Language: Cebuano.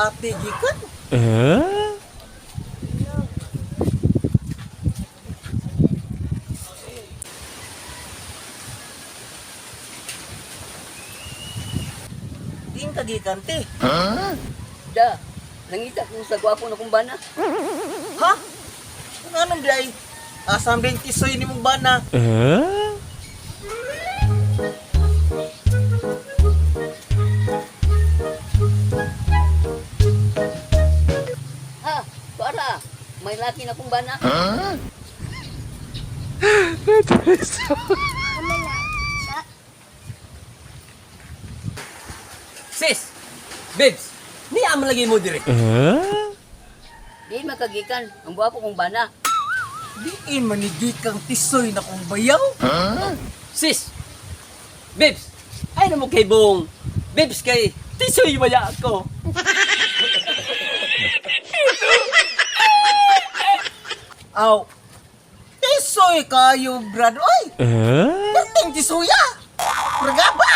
Ate gikan. Diin ka gikan te. Da, nangita ko sa gwapo na kong bana. Ha? Kung anong bilay? Asam din tisoy ni mong bana. Ha, para, may laki na kong bana. Sis! Babes! Niya man lagi mo dire. Diin makagikan, ang gwapo kong bana. Diin man ni gikang tisoy na kong bayaw. Sis! Babes! Ay na mo kay Bong. Babes kay tisoy baya ako. Aw. Tisoy kayo, brad. Oy! Perting tisoya! Ragaba!